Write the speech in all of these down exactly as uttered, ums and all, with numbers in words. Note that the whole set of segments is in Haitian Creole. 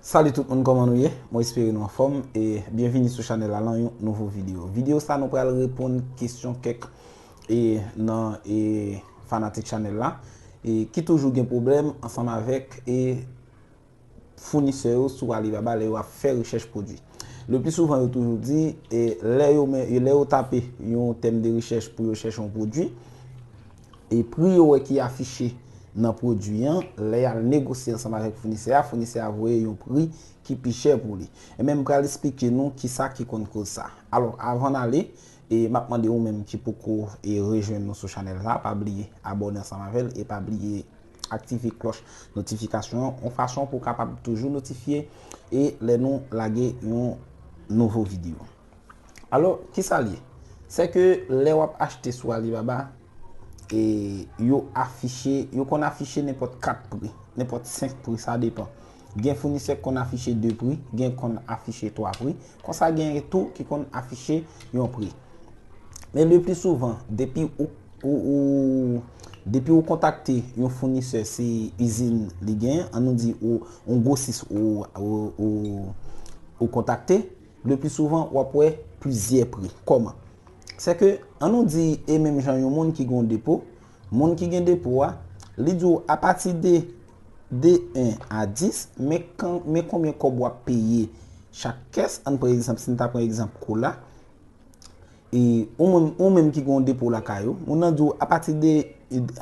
Salut tout moun, kòman nou ye? Mwen espere nou anfòm e byenvini sou chanèl la lan yon nouvo videyo. Videyo sa nou pral reponn kesyon kèk e nan e fanatik chanèl la e ki toujou gen pwoblèm ansanm avèk e founisè yo sou Alibaba lè yo ap fè rechèch pwodui. Le pli souvan yo toujou di e lè yo men lè yo tape yon tèm de rechèch pou yo chèche yon pwodui e pri yo wè ki afiche nan pwodui an, lè y al negosye ansanm avèk founisè a, founisè a voye yon pri ki pi chè pou li. Ebyen m pral esplike nou kisa ki konn koz sa. Alò, avan n ale, e m ap mande ou menm ki poko e rejwenn nou sou chanèl sa, pa bliye abòne ansanm avè l e pa bliye aktive klòch notifikasyon an yon fason pou w kapab toujou notifye e lè nou lage yon nouvo videyo. Alò, kisa l ye? Sèke lè w ap achte sou Alibaba, e yo afiche, yo konn afiche nenpòt kat pri, nenpòt senk pri, sa depan. Gen founisè ki konn afiche de pri, gen konn afiche twa pri. Konsa gen tou ki konn afiche yon pri. Men le pli souvan, depi ou, ou, ou depi ou kontakte yon founisè, se izin li genyen, an nou di ou, yon gwosis ou, ou, ou, ou kontakte, le pli souvan w ap wè plizyè pri. Kòman? Sèke, an nou di, e menm jan yon moun ki gen yon depo, moun ki gen depo a, li di w apati de de en a dis, men kan, men konbyen kòb w ap peye chak kès. Ann pran egzanp, si n ta pran egzanp kola, e ou menm, ou menm ki gen yon depo lakay ou, moun nan di w apati de,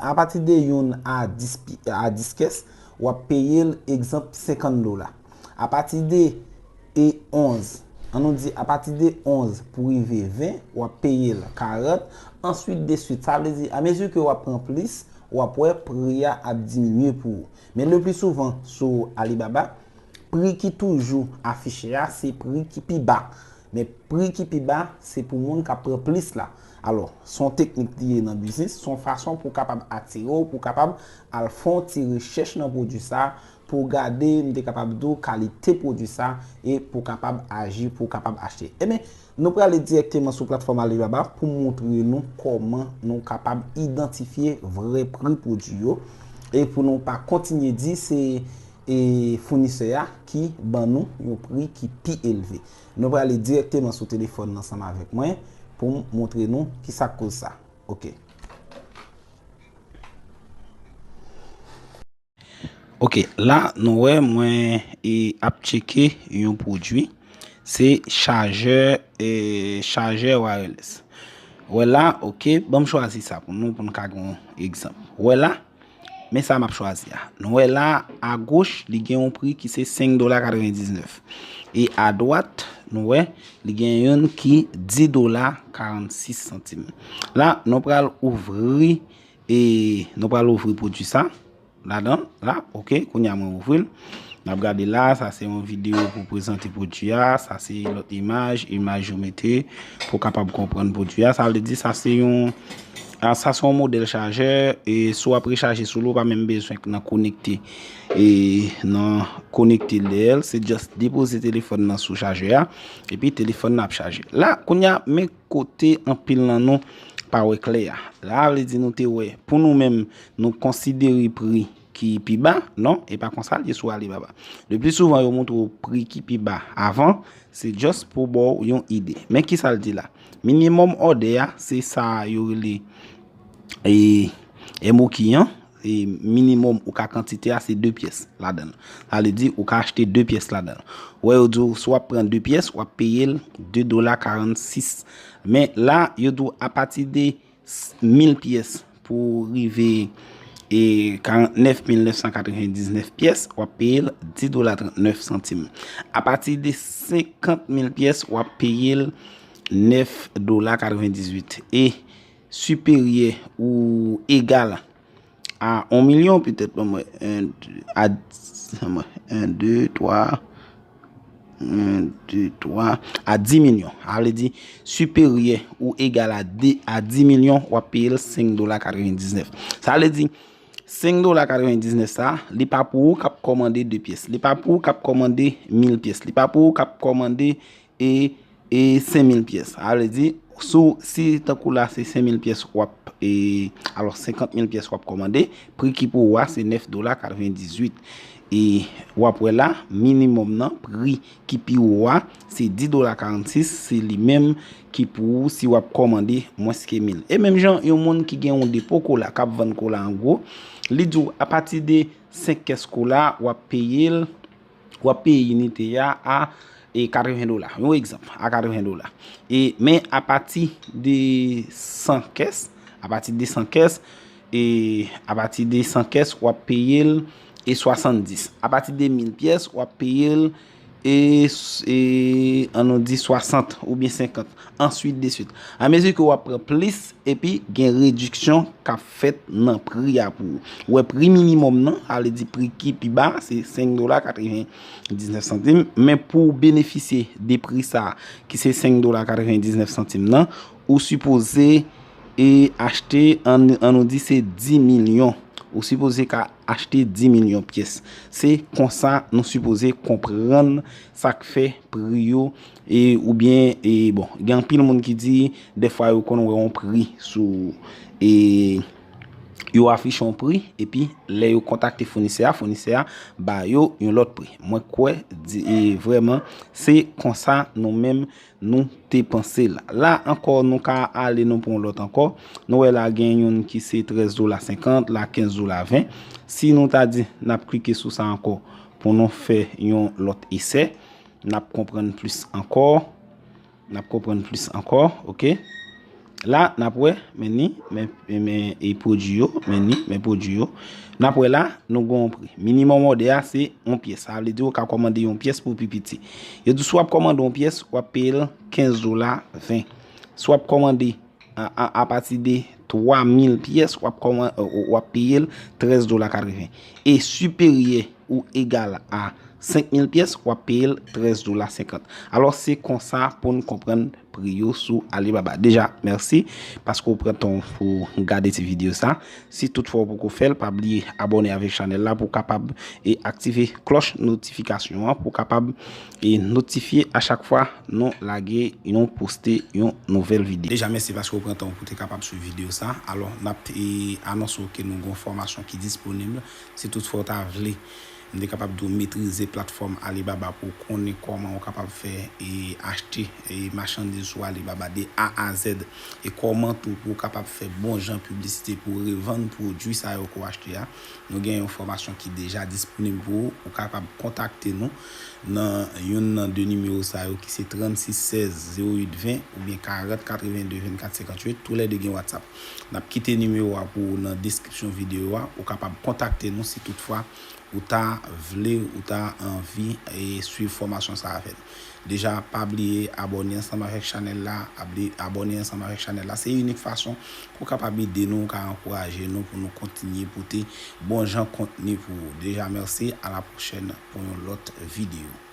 apati de youn a dis pi, a dis kès, w ap peye l, egzanp, senkant dola. Apati de e onz, an nou di apati de onz pou rive ven, w ap peye l karant, answit de swit. Sa vle di, amezi ke w ap pran plis, w ap wè pri a ap diminye pou ou. Men le pli souvan sou Alibaba, pri ki toujou afiche a, se pri ki pi ba. Men pri ki pi ba, se pou moun k ap pran plis la. Alò, se yon teknik li ye nan biznis, se yon fason pou w kapab atire w, pou w kapab al fè yon ti rechèch nan pwodui sa, pou w gade, m te kapab di w, kalite pwodui sa, e pou w kapab aji, pou w kapab achte. Ebyen, nou prale dirèkteman sou platfòm Alibaba pou m montre nou kòman nou kapab idantifye vrè pri pwodui yo, e pou nou pa kontinye di se e founisè a ki ban nou yon pri ki pi elve. Nou prale dirèkteman sou telefòn nan ansanm avèk mwen pou m montre nou kisa k koz sa. Oke. Oke, la nou wè mwen e ap tcheke yon pwodui. Se chajè, e, chajè wireless. Wè la, oke, ban m chwazi sa pou nou, pou n ka gen yon egzanp. Wè la, men sa m ap chwazi a. Nou wè la, agoch, li gen yon pri ki se senk dola katrevendiznèf. E adwat, nou wè, li gen youn ki dis dola karannsis santim. La, nou pral ouvri, e nou pral ouvri pwodui sa ladan la, oke, kounye a mwen ouvri l. N ap gade la, sa se yon videyo pou prezante pwodui a, sa se lòt imaj, imaj yo mete pou w kapab konprann pwodui a. Sa vle di sa se yon, a, sa se yon modèl chajè, e si w ap rechaje sou li, ou pa menm bezwen nan konekte, e nan konekte lè l, se just depoze telefòn nan sou chajè a, epi telefòn nan ap chaje. La, kounye a, men kote anpil nan nou pa wè klè a. La vle di nou te wè, pou nou menm, nou konsidere pri ki pi ba, non, e pa konsa l ye sou Alibaba. Le pli souvan, yo montre w pri ki pi ba avan, se just pou ba w yon ide. Men kisa l di la? Minimòm òdè a, se sa yo rele, e, M O Q an, e minimòm ou ka kantite a, se de pyès ladan l. Sa vle di, ou ka achte de pyès ladan l. Wè, yo di w, si w ap pran de pyès, w ap peye l de dola karannsis. Men la, yo di w apati de mil pyès pou rive, e, karantnèf mil nèf san katrevendiznèf pyès, w ap peye l dis dola trantnèf santim. Apati de senkant mil pyès, w ap peye l nèf dola katrevendizuit. E siperyè ou egal a yon milyon, petèt, ban mwen, en, a, ban mwen, en, de, twa, en, de, twa, a dis milyon. Sa vle di, siperyè ou egal a de, a dis milyon, w ap peye l senk dola katrevendiznèf. Sa vle di, senk dola katrevendiznèf sa, li pa pou ou k ap kòmande de pyès. Li pa pou ou k ap kòmande mil pyès. Li pa pou ou k ap kòmande e, e senk mil pyès. Sa vle di, sou, si tankou la se senk mil pyès w ap, e, alò senkant mil pyès w ap kòmande, pri ki pou ou a se nèf dola katrevendizuit. E w ap wè la, minimòm nan, pri ki pi wo a, se dis dola karannsis, se li menm ki pou ou si w ap kòmande mwens ke mil. E menm jan, yon moun ki gen yon depo kola, k ap vann kola an gwo, li di w apati de senk kès kola, w ap peye l, w ap peye inite a a e katreven dola. Yon egzanp, a katreven dola. E, men apati de san kès, apati de san kès, e apati de san kès, w ap peye l e swasanndis. Apati de mil pyès, w ap peye l e, e an nou di swasant oubyen senkant. Answit de swit. Amezi ke w ap pran plis, epi gen rediksyon k ap fèt nan pri a pou ou. Ou wè pri minimòm nan, sa vle di pri ki pi ba, se senk dola katrevendiznèf santim, men pou w benefisye de pri sa a, ki se senk dola katrevendiznèf santim nan, ou sipoze e achte, an, an nou di se dis milyon. Ou sipoze ka achte dis milyon pyès. Se konsa nou sipoze konprann sa k fè pri yo, e, oubyen, e, bon, gen anpil moun ki di, dèfwa yo konn wè yon pri sou, e, yo afiche yon pri, epi lè yo kontakte founisè a, founisè a ba yo yon lòt pri. Mwen kwè, di, e, vrèman, se konsa nou menm nou te panse l. La ankò, nou ka ale, nou pran yon lòt ankò. Nou wè la gen youn ki se trèz dola senkant, la kenz dola ven. Si nou ta di n ap klike sou sa ankò pou nou fè yon lòt esè, n ap konprann plis ankò. N ap konprann plis ankò, oke. La, n ap wè, men ni, men, men, e pwodui yo, men ni, men pwodui yo. N ap wè la, nou gen yon pri. Minimòm òdè a, se yon pyès. Sa vle di ou ka kòmande yon pyès pou pi piti. Yo di si w ap kòmande yon pyès, w ap peye l kenz dola ven. Si w ap kòmande a, a, apati de twa mil pyès, w ap kòman-, w ap peye l trèz dola katreven. E siperyè ou egal a senk mil pyès, w ap peye l trèz dola senkant. Alò, se konsa pou n konprann pri yo sou Alibaba. Deja, mèsi paske w pran tan w pou w gade ti videyo sa. Si toutfwa w poko fè l, pa bliye abòne avèk chanèl la pou w kapab e aktive klòch notifikasyon an pou w kapab e notifye a chak fwa nou lage yon, poste yon nouvèl videyo. Deja, mèsi paske w pran tan w pou w te kapab swiv videyo sa. Alò, n ap e anonse w ke nou gen yon fòmasyon ki disponib. Si toutfwa w ta vle m te kapab di w metrize platfòm Alibaba pou w konnen kòman w kapab fè e achte e machandiz sou Alibaba de A a Z, e kòman tou pou w kapab fè bon jan piblisite pou w revann pwodui sa yo ke w achte a. Nou gen yon fòmasyon ki deja disponib pou ou. Ou kapab kontakte nou nan youn nan de nimewo sa yo ki se trannsis sèz zewo uit ven oubyen karant katrevenndez vennkat senkanntuit. Toulède gen WhatsApp. N ap kite nimewo a pou ou nan deskripsyon videyo a. Ou kapab kontakte nou si toutfwa ou ta vle, ou ta anvi e swiv fòmasyon sa avè n. Deja, pa bliye abòne ansanm avèk chanèl la, abli-, abòne ansanm avèk chanèl la. Se inik fason pou w kapab ede nou, ka ankouraje nou pou nou kontinye pote bon jan kontni pou ou. Deja, mèsi, a la pwochèn pou yon lòt videyo.